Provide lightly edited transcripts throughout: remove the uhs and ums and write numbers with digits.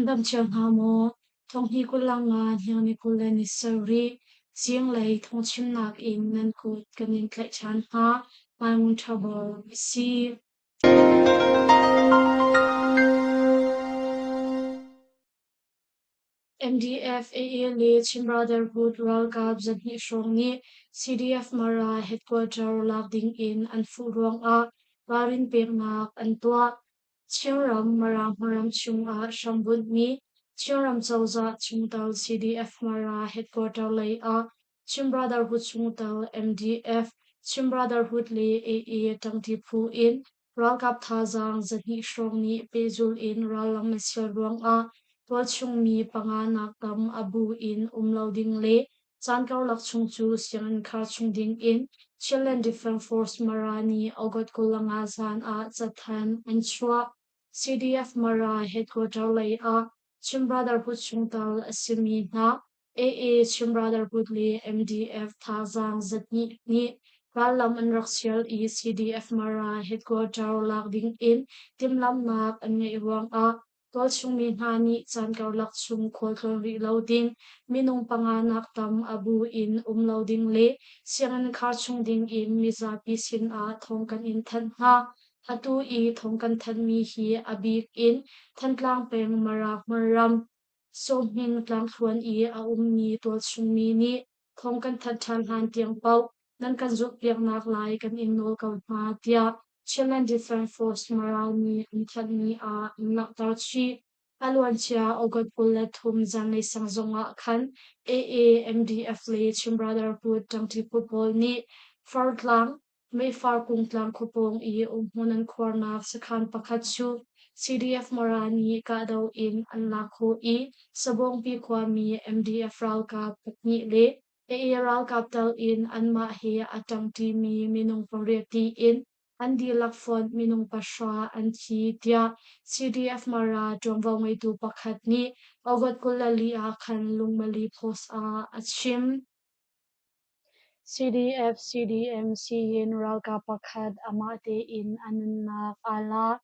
dam cio hna maw? Thonghni 25 hniang ni 27 zinglei thawngchimnak in nan kut kan in tlaih ṭhan hna. Maimun ṭha bawm a si. MDF, AA le Chin Brotherhood ralkap 200 hrawng nih CDF Mara headquarter lak ding in an fuh ruangah ralrin peknak an tuah. Chinram Mara hmaram chungah hrambunhmi Chinram cozah chungtel CDF Mara headquarter lei ah Chin Brotherhood chungtel MDF, Chin Brotherhood le AA ṭangṭi phu in Ralkap thazaang 200 hrawng nih pehzulh in rallam an sial ruangah tualchung mi panga nak tam a bu in um lo ding le caan karlak chung cu sianginn khar chung ding in Chinland Defense Force Mara nih August 25 zan ah cathanh an chuah. CDF Mara headquarter lei ah Chin Brotherhood chungtel a simi hna AA Chin Brotherhood le MDF thazaang 200 nih rallam an rak sial i CDF Mara headquarter lak ding in timhlamhnak an ngeih ruangah tualchung mi hna nih caan karlak chung khualtlawn rih lo ding, minung panga nak tam a bu in um lo ding le sianginn khar chung ding in mizapi sinah thawng kan in thanh hna. Atu i thawng kan thanhmi hi a bik in Thantlang peng Mara hmunram Sawhming tlangthluan i a ummi tualchungmi nih thawng kan thanh ṭhan hlan tiang paoh nan kan zulhpiaknak lai kan in nawl ko hna, tiah Chinland Defense Force Mara nih an thanhmi ah an langhter chih. A luancia August 23 zanlei sang zongah khan AA, MDF le Chin Brotherhood ṭangṭi phu pawl nih Fartlang, Meifar kungtlang khuapawng i umhmun an khuarnak sakhan pakhat cu CDF Mara nih kahdoh in an lak khawh i Sabawngpi khuami MDF ralkap pahnih le AA ralkap tal in anmah he a ṭangṭimi minung pariat tiin an dihlak fonh minung pahra an thi tiah CDF Mara ṭuanvo ngeitu pakhat nih August 24 ah khan Lungmali Post ah a chim. CDF CDM Siyin ralkap pakhat amah tein a nunnak aa lak.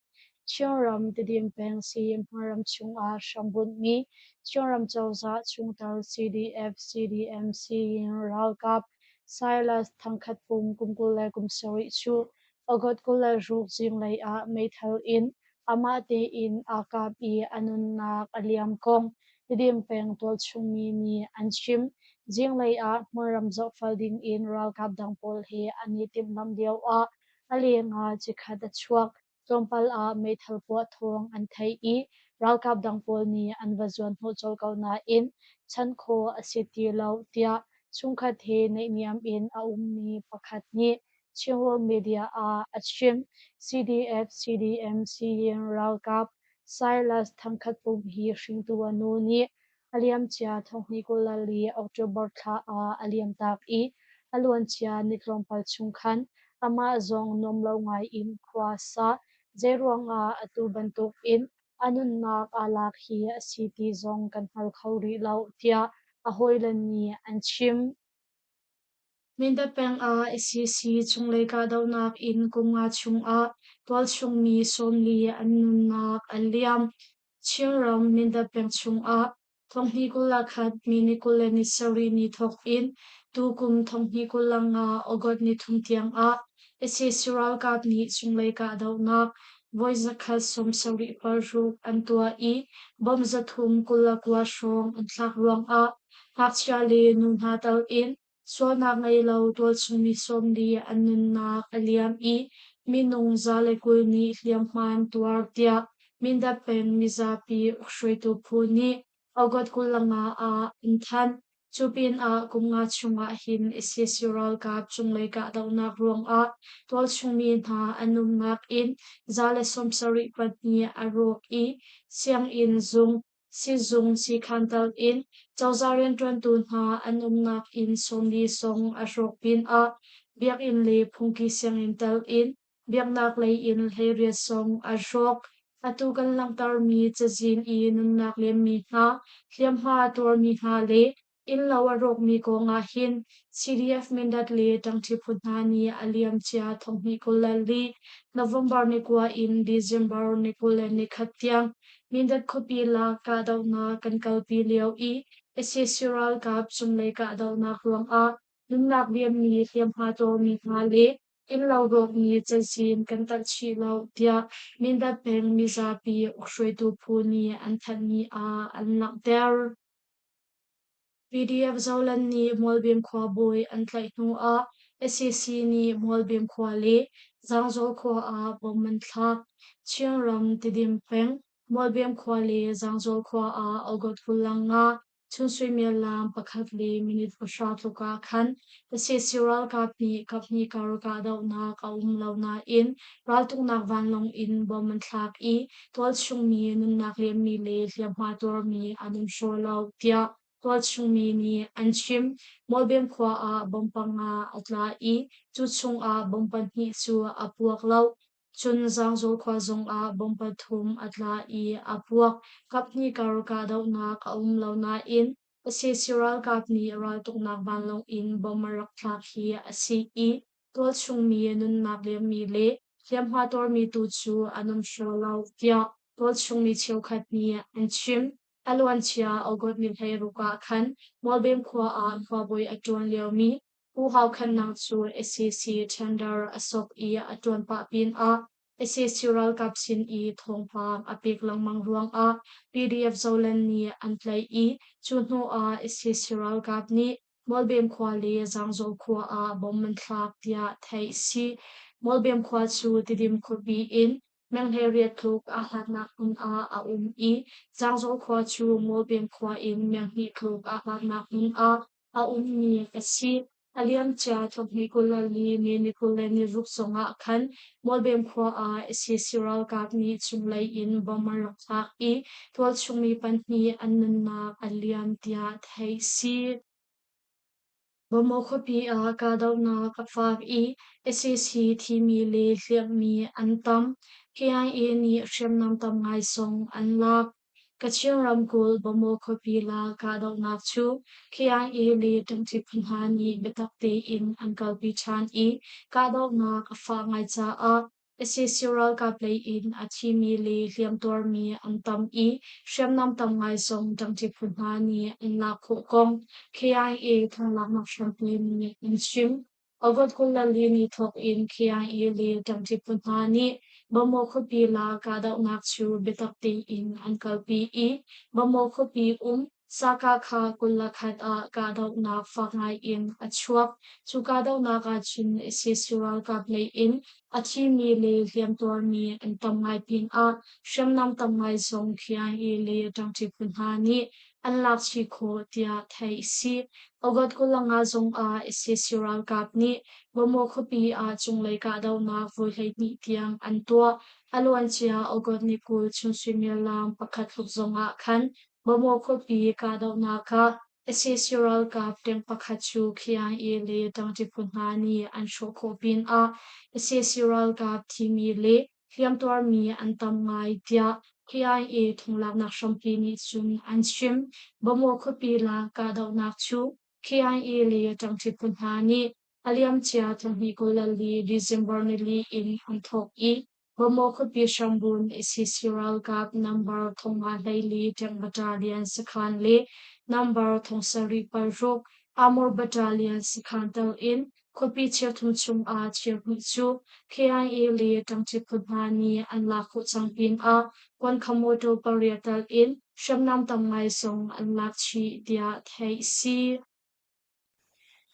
Chinram Tedim peng Siyin hmunram chungah hrambunhmi Chinram cozah chungtel CDF CDM Siyin ralkap Silas Thangkhat Pum kum 27 cu August 26 zinglei ah meithal in amah tein aa kap i a nunnak a liam kong Tedim peng tualchung mi nih an chim. Zinglei ah hmunram zohfel dingin ralkap dang pawl he an i timhlamh lioah a lengah cikhat a chuak. Tlawmpal ah meithal puah thawng an theih i ralkap dang pawl nih an va zuanhnawh colh ko nain chanh khawh a si ti lo tiah chungkhat he naihniam in a ummi pakhat nih Chinworld Media ah a chim. CDF, CDM, Siyin ralkap Silas Thangkhat Pum hi hringtu a nu nih a liamcia 2024 October thla ah a liamtak i a luancia ni tlawmpal chung khan amah zong nuam lo ngai in khua a sa. Zeiruangah atu bantukin a nunnak aa lak hi a si ti zong kan hngal kho rih lo, tiah a hawile nih an chim. Mindat peng ah sac cunglei kahdohnak in kum nga chungah tualchung mi 40 an nunnak a liam. Chinram Mindat peng chungah 2021 mi ni 27 ni thawk in tukum 2025 August ni thum tiang ah sac ralkap nih cunglei kahdohnak voi 176 an tuah i bomb 329 hrawng an thlak ruangah ngakchia le nu hna tal in Sualnak ngei lo tualchung mi 40 an nunnak a liam i minung 120 nih hliamhma an tuar tiah Mindat peng mizapi ukhruaitu phu nih August 25 ah an thanh. Cu pinah kum nga chungah hin sac ralkap cunglei kahdohnak ruangah tualchung mi hna an umnak inn 174 a rawk i sianginn zung Sizung siikhan tal in cozah rianṭuantu hna an umnak inn 40 zong a hrawk pinah biakinn le phungki sianginn tal in biaknak lei in 18 zong a hrawk. Atu kan langhtermi cazin i nunnak liammi hna, hliamhma a tuarmi hna le Innlo a rawkmi kong ah hin CDF Mindat le ṭangṭhi phu hna nih a liamcia 2024 November ni kua in December ni 21 tiang. Mindat khuapi lak kahdohnak kan kalpi lio i sac ralkap cunglei kahdohnak ruangah nunnak liammi hliamhma tuarmi hna le innlo rawkmi cazin kan telh chih lo, tiah Mindat peng mizapi ukhruaitu phu nih an thanhmi ah an langhter. PDF Zoland nih Mualbem khuabawi an tlaih hnu ah sac nih Mualbem khua le Zaangzawl khua ah bom an thlak. Chinram Tidim peng Mualbem khua le Zaangzawl khua ah August 25 chun suimilam pakhat le minute pahra tluk ah khan sac ralkap nih kaphnih kar kahdohnak a um lo nain raltuknak vanlawng in bom an thlak i tualchung mi nunnak liammi le hliamhma tuarmi an um hraw lo, tiah tualchung mi nih an chim. Mualbem khua ah bom panga a tla i cu chung ah bom pahnih cu a puak lo. Cun Zaangzawl khua zong ah bom pathum a tla i a puak. Kaphnih kar kahdohnak a um lo nain sac ralkap nih raltuknak vanlawng in bom a rak thlak hi a si i tualchung mi nunnak liammi le hliamhma tuarmi tu cu an um hraw lo, tiah tualchung mi cheukhat nih an chim. A luancia August ni 16 ah khan Mualbem khua ah khuabawi a ṭuan liomi Pu Hau Khan Nang cu sac tender a sok i a ṭuan pah pinah sac ralkap sin i thawngpang a pek lengmang ruangah PDF Zoland nih an tlaih i cu hnu ah sac ralkap nih Mualbem khua le Zaangzawl khua ah bom an thlak tiah theih a si. Mualbem khua cu Tidim khuapi in meng 18 tluk aa hlatnak hmun ah a um i Zaangzawl khua cu Mualbem khua in meng hnih tluk aa hlatnak hmun ah a ummi a si. A liamcia thonghnih 24 ni ni 26 zong ah khan Mualbem khua ah sac ralkap nih cunglei in bom an rak thlak i tualchung mi pahnih an nunnak a liam tiah theih a si. Bawmaw khuapi ah kahdohnak a fak i sac thimi le hliamhmi an tam. KIA nih hriamnam tam ngai zong an lak. Kachin ramkulh Bawmaw khuapi la kahdohnak cu KIA le ṭangṭi phu hna nih biatak tein an kalpi ṭhan i kahdohnak a fah ngai caah sac ralkap lei in a thimi le hliamtuarmi an tam i hriamnam tam ngai zong ṭangṭi phu hna nih an lak khawh kong KIA thawnglaknak hrampi nih an chim. August 24 ni thawk in KIA le ṭangṭi phu hna nih Bamaw khuapi la kahdohnak cu biatak tein an kalpi i Bamaw khuapi um Sakakha 21 ah kahdohnak fak ngai in a chuak. Cu kahdohnak ahcun sac ralkap lei in a thimi le hliamtuarmi an tam ngai pinah hriamnam tam ngai zong KIA le ṭangṭi phu hna nih an lak chih khawh tiah theih a si. August 25 zong ah sac ralkap nih Bamaw khuapi ah cunglei kahdohnak voi 12 tiang an tuah. A luancia August ni 20 chun suimilam pakhat tluk zong ah khan Bamaw khuapi kahdohnak ah sac ralkap tank pakhat cu KIA le ṭangṭi phu hna nih an hrawh khawh pinah sac ralkap thimi le hliamtuarmi an tam ngai tiah KIA thonglaknak hrampi nih cun an chim. Bamaw khuapi la kahdohnak cu KIA le ṭangṭi phu hna nih a liamcia 2024 December nili in an thawk i Bamaw khuapi hrambun sac ralkap number 524 Tank Battalion sakhan le number 76 Armor Battalion sakhan tel in khuapi cheuthum chung ah cheuhnih cu KIA le ṭangṭi phu hna nih an lak khawh cang pinah kuankham motor pariat tel in hriamnam tam ngai zong an lak chih tiah theih a si.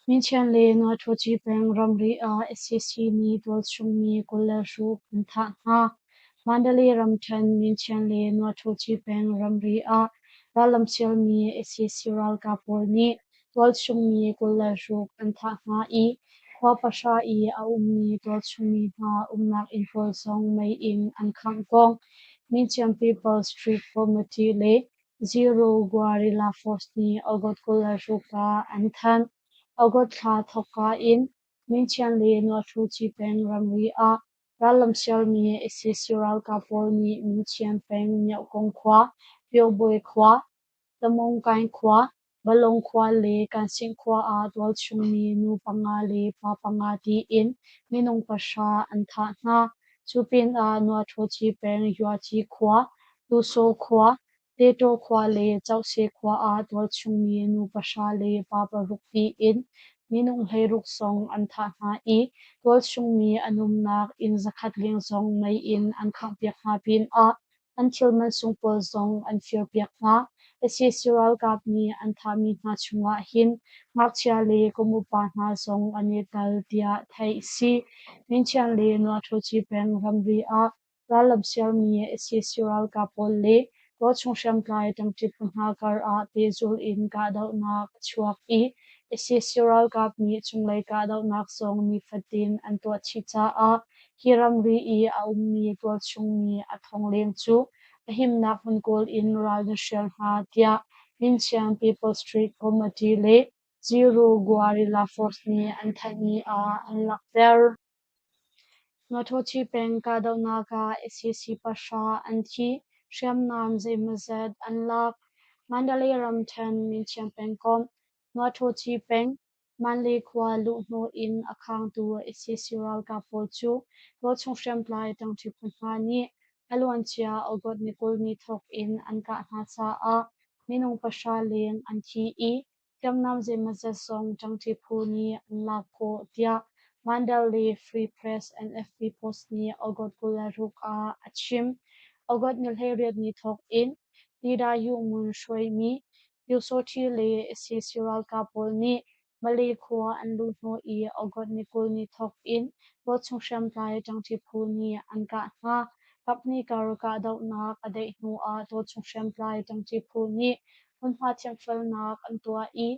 Minchian le Nuaṭhuaci peng ramri ah sac nih tualchung mi 26 an thah hna. Mandalay ramṭhen Minchian le Nuaṭhuaci peng ramri ah rallam sialmi sac ralkap pawl nih tualchung mi 26 an thah hna i khua pahra i a ummi tualchung mi hna umnak inn pawl zong mei in an khangh kong Minchian People's Street Committee le Zero Guerrilla Force nih August 26 ah an thanh. August thla thawkka in Minchian le Nuahruci peng ramri ah rallam sialmi sac ralkap pawl nih Minchian peng Myohkong khua, Pyawbwe khua, Tamongkaing khua, Balong khua le Kansing khua ah tualchung mi nu panga le pa panga tiin minung pahra an thah hna. Cu pinah Nuaṭhuaci peng Yuaci khua, Tusaw khua, Tetaw khua le Cohse khua ah tualchungmi nu pahra le pa paruk tiin minung 16 zong an thah hna i tualchungmi an umnak inn 100 leng zong mei in an khanghpiak hna pinah an thil mansung pawl zong an firpiak hna. Sac ralkap nih an thahmi hna chungah hin ngakchia le kum upa hna zong an i tel tiah theih a si. Myinchian le Nuaṭhoci peng ramri ah rallam sialmi sac ralkap pawl le tualchung hriamtlai ṭangṭi phu hna kar ah pehzulh in kahdohnak a chuak i sac ralkap nih cunglei kahdohnak zong nifatin an tuah chih caah hi ramri i a ummi tualchungmi a thong leng cu a himnak hmun kawl in ral na hrial hna tiah Myinchian People's Street Committee le Zero Guerrilla Force nih an thanhmi ah an langhter. Ngaṭhawṭhi peng kahdohnak ah sac pahra an thi, hriamnam zeimawzat an lak. Mandalay ramṭhen Myinchian pengkomh, Ngaṭhawṭhi peng, Manlay khua luhhnawh in a khangtu sac ralkap pawl cu tualchung hriamtlai ṭangṭi phu hna nih a luancia August ni 20 ni thawk in an kah hna caah minung pahra leng an thi i hriamnam zeimawzat zong ṭangṭi phu nih an lak khawh tiah Mandalay Free Press NFP Post nih August 26 ah a chim. August ni 18 ni thawk in Tida Yuhmun hruaimi Pyusawhti le sac ralkap pawl nih Malay khua an luh hnawh i August ni 20 ni thawk in tualchung hriamtlai ṭangṭi phu nih an kah hna. Kaphnih kar kahdohnak a daih hnu ah tualchung hriamtlai ṭangṭi phu nih hmunhma thianhfelnak an tuah i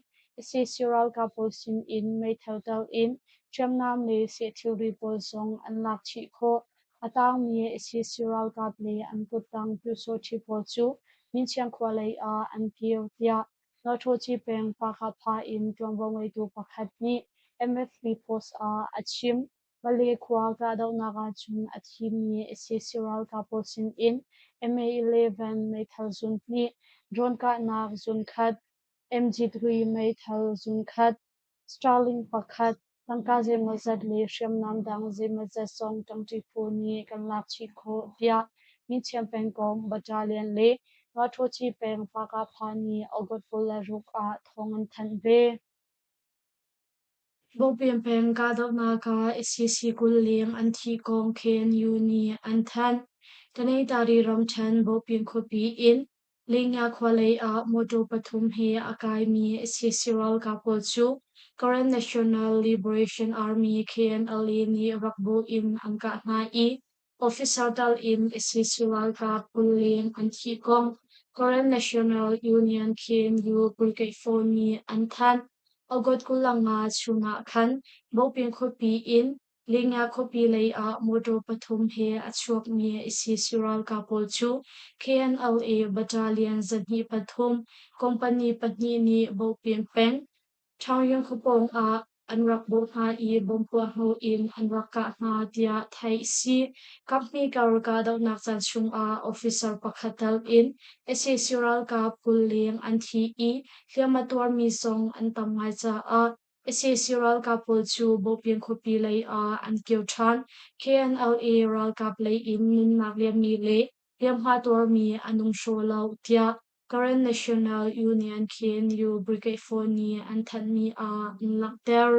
sac ralkap pawl sin in meithal tel in hriamnam le seh thilri pawl zong an lak chih khawh. A tangmi sac ralkap le an kuttang pyusawhti pawl cu Myinchiang khua lei ah an kir tiah Nawṭhawci peng Pakapha in ṭuanvo ngeitu pakhat nih MFP Post ah a chim. Malay khua kahdohnak ahcun a thimi sac ralkap pawl sinin MA-11 meithal zun hnih, drone kahnak zun khat, MG-3 meithal zun khat, Starlink pakhat, tangka zeimawzat le hriamnam dang zeimawzat zong ṭangṭi phu nih kan lak chih khawh tiah Myinchian pengkomh Battalion le Ngaṭhawci peng Pakapha nih August 26 ah thawng an thanh ve. Bawhpian peng kahdohnak ah sac 20 leng an thih kong KNU nih an thanh. Tanetari ramṭhen Bawhpian khuapi in Lingya khua lei ah mawṭaw pathum he a kaimi sac ralkap pawl cu Karen National Liberation Army KNLA nih rak bawh in an kah hna i officer tal in sac ralkap 20 leng an thih kong Karen National Union KNU Brigade 4 nih an thanh. August 25 chung ah khan Bopin khuapi in Lingya khuapi lei ah motor pathum he a chuakmi sac ralkap pawl cu KNLA Battalion 203 company pahnih nih Bopin peng Ṭhangyun khuapawng ah an rak bawh hna i bomb puahhnawh in an rak kah hna tiah theih a si. Kaphnih kar kahdohnak caan chungah officer pakhat tal in sac ralkap 20 leng an thi i hliam a tuarmi zong an tam ngai caah sac ralkap pawl cu Bawhpian khuapi lei ah an kir ṭhan. KNLA ralkap lei in nunnak liammi le hliamhma tuarmi an um hraw lo tiah Karen National Union KNU Brigade 4 nih an thanhmi ah an langhter.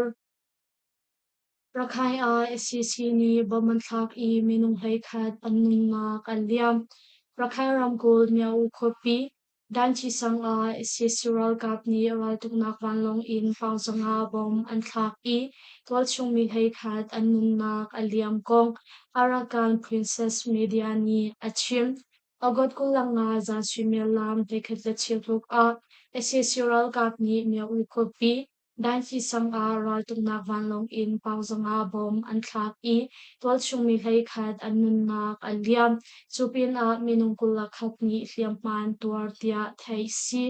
Rakhine ah sac nih bomb an thlak i minung 11 an nunnak an liam. Rakhine ramkulh Myaung khuapi Danchi sang ah sac ralkap nih raltuknak vanlawng in Paungzanga bomb an thlak i tualchung mi 11 an nunnak a liam kong Arakan Princess Media nih a chim. August 25 zan suimilam 11:15 tluk ah sac ralkap nih Myaung khuapi Dainfi sang ah raltuknak vanlawng in Paungzanga bomb an thlak i tualchung mi 11 an nunnak a liam. Cu pinah minung 21 nih hliamhma an tuar tiah theih a si.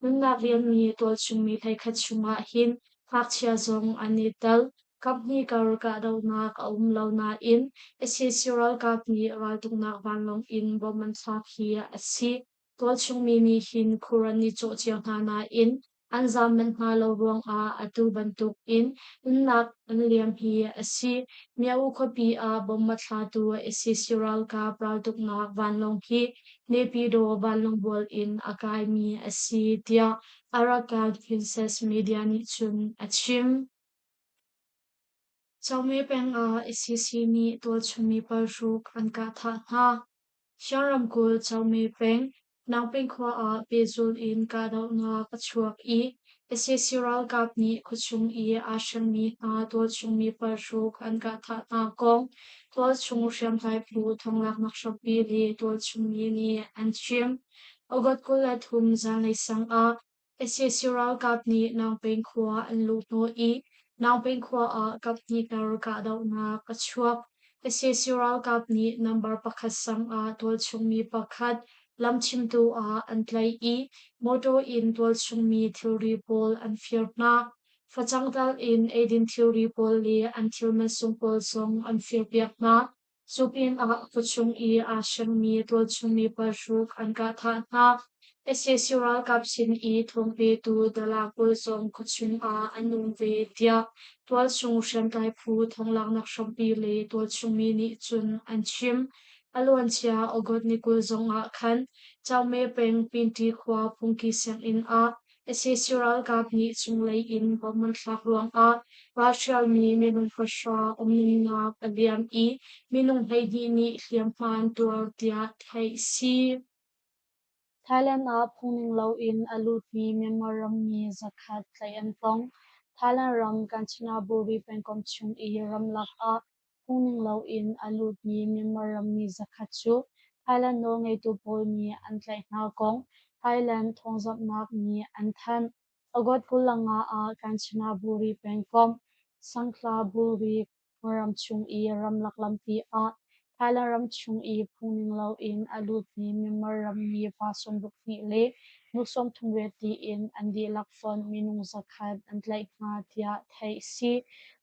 Nunnak liammi tualchung mi 11 chungah hin ngakchia zong an i tel. Kaphnih kar kahdohnak a um lo nain sac ralkap nih raltuknak vanlawng in bomb an thlak hi a si. Tualchung mi nih hin khur an i cawh cio hna nain an zaam manh hna lo ruangah atu bantuk in nunnak an liam hi a si. Myaung khuapi ah bomb a thlatu sac ralkap raltuknak vanlawng hi Naypyidaw vanlawngbual in a kaimi a si tiah Arakan Princess Media nih cun a chim. Chawme peng ah sac nih tualchungmi paruk an kah thah hna. Shan ramkulh Chawme peng Nangping khua ah pehzulh in kahdohnak a chuak i sac ralkap nih khuachung i aa hrengmi hna tualchungmi paruk an kah thah hna kong tualchung hriamtlai phu thawnglaknak hrampi le tualchungmi nih an chim. August 23 zanlei sang ah Sac ralkap nih Naungpeng khua an luh hnawh i Naungpeng khua ah kaphnih kar kahdohnak a chuak. Sac ralkap nih number pakhat sang ah tualchungmi pakhat lamchimtu ah an tlaih i mawṭaw in tualchungmi thilri pawl an fir hna. Facang tal in eidin thilri pawl le an thil mansung pawl zong an firpiak hna. Cu pinah khuachung i aa hrengmi tualchungmi paruk an kah thah hna. Sac ralkap sin i thawngpetu Dala pawl zong khuachung ah an um ve tiah tualchung hriamtlai phu thawnglaknak hrampi le tualchungmi nih cun an chim. A luancia August ni 20 zong ah khan Kyaungme peng Pinṭi khua phungki sianginn ah Sac ralkap nih cunglei in bomb an thlak ruangah ralhrialmi minung pahra umningnak a liam i minung 12 nih hliamhma an tuar tiah theih a si. Thailand ah phungning loin a lutmi Myanmar rammi zakhat tlaih an tong. Thailand ram Kanchanaburi pengkomh chung i ramlak ah Phungning loin a lutmi Myanmar rammi zakhat cu Thailand nawlngeitu pawl nih an tlaih hna kong Thailand thawngzamhnak nih an thanh. August 25 ah Kanchanaburi pengkomh Sangkhlaburi ram chung i ramlak lampi ah Thailand ram chung i phungning loin a lutmi Myanmar rammi pa 62 le nu 38 tiin an dihlak fonh minung zakhat an tlaih hna tiah theih a si.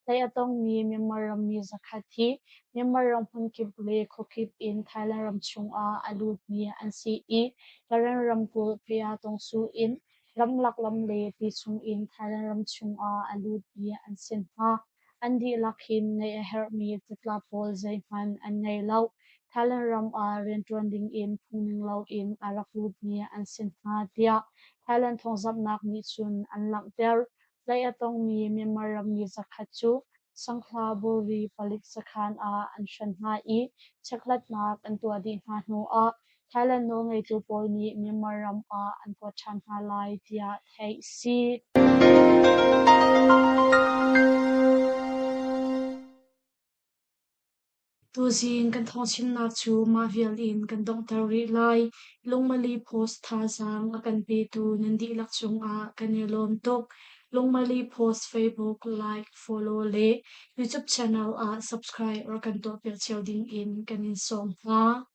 Tlaih a tongmi Myanmar rammi zakhat hi Myanmar ram hmunkip le khuakip in Thailand ram chungah a lutmi an si i Karen ramkulh Phaya-tongsu in ramlak lam le ti chungin Thailand ram chungah a lutmi an si hna. An dihlak hin ngeih a herhmi catlap pawl zeihmanh an ngei lo. Thailand ram ah rianṭuan dingin phungning loin a rak lutmi an si hna tiah Thailand thawngzamhnak nih cun an langhter. Tlaih a tongmi Myanmar rammi zakhat cu Sangkhlaburi palik sakhan ah an hren hna i chekhlatnak an tuah dih hna hnuah Thailand nawlngeitu pawl nih Myanmar ram ah an kuat ṭhan hna lai tiah theih a si. Tuzing kan thawngchimnak cu mah vial in kan donghter rih lai. Lungmali Post thazaang a kan petu nan dihlak cungah kan i lawm tuk. Lungmali Post Facebook like, follow le YouTube channel ah subscribe or kan tuahpiak cio ding in kan in sawm hna.